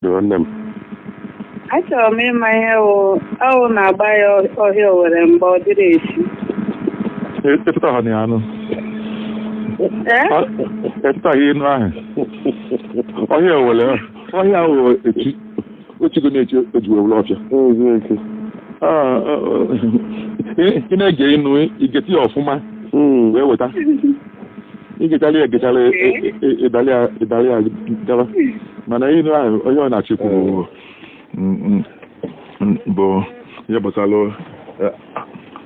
Nwanne m. Achọrọ m ịma ihe ọwụ na-agba ya ọhịa Owere mgbe ọ dịrị echi. Epụta ha na anụ. Epụtaghị enu ahụ. Ọhịa Owere ọhịa ahụ echi ochigo na-echi ojiwe wụlọ ọfịa. Ị na-ege inu igeti ya ọfụma wee weta. Igechala egechala ịdali ya gaba. Mana inu ahụ onye ọ na-achịkwu bụ ihe gbasara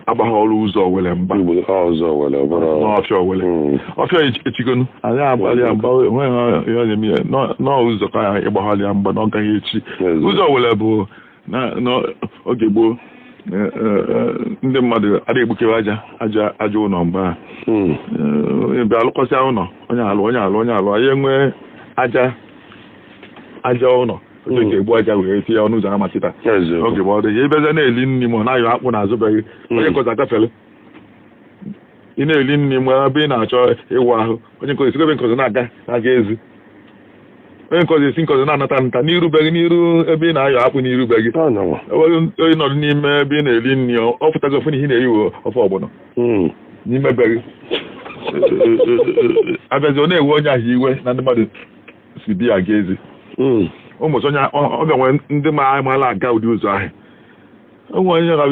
agbagha ọrụ ụzọ Owere mgba. N'ọfịa Owere. Ọfịa echigonu. Anyị agbalị ya mgba onweghị ihe ọ na-eme ya n'ụzọ ka anyị ịgbaghalị ya mgba na ọ gaghị echi. Ụzọ Owere bụ n'oge gboo ndị mmadụ adịghị egbukewe aja ụlọ mgbe a. Ebe alụkwasịa ụlọ onye alụ onye alụ onye alụ anyị enwee aja ụlọ oge ga-egbu aja wee tinye ọnụ ụzọ ama kịta. Oge gboo dị ebeze na-eli nri ma ọ na-ayọ akpụ n'azụ beghị onye nkọzi agafele. Ị na-eli nri ma ebe ị na-achọ ịwụ ahụ onye nkọzi esi ebe nkọzi na-aga ezi. Onye nkọzi esi nkọzi na-anata nta n'iru beghị n'iru ebe ị na-ayọ akpụ n'iru beghị. Onye nọdụ n'ime ebe ị na-eli nri ọ pụtago ofu na ihe na-eri ofe ọgbọnọ n'ime beghị. Abịazi ọ na-ewe onye ahụ iwe na ndị mmadụ si bi aga ezi. Ụmụsị onye ọbịa nwere ndị maara aga ụdị ụzọ ahụ. Onwe onye gara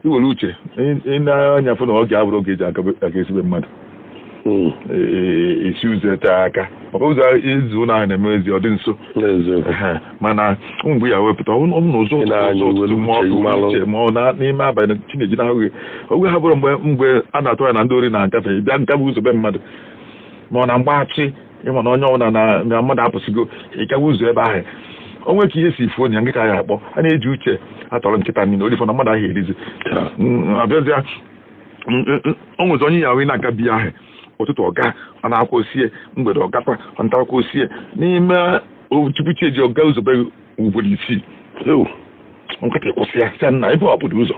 iwere uche ị na-anya fụ na ọ ga-abụrụ oge eji aga ezigbo mmadụ esi ụzọ ete aka maka ụzọ izu ụlọ ahụ na-eme ezi ọ dị nso. Mana mgbe ya wepụta ọnụ n'ụzọ ụtụtụ ma ọ n'ime abalị Chineji na-ahụghị oge ha bụrụ mgbe a na-atụ ya na ndị ori na-agafe bịa gaba ụzọ be mmadụ ma ọ na mgbaghachi ịma na onye ọbụla na mmadụ apụsịgo ịgawa ụzọ ebe ahụ onwe ka ihe si fuo ya nkịta ya akpọ a na-eji uche atọrọ nkịta niile orifọ na mmadụ ahụ erizi abịazịa o nwezi onye ya wee na-aga biya ahụ ụtụtụ ọga ọ na-akwa osie mgbede ọgakwa ọ ntakwa osie n'ime tupu chi eji ọga ụzọ be ugboro isii nkịta kwụsị ya sị nna ebe ọ bụrụ ụzọ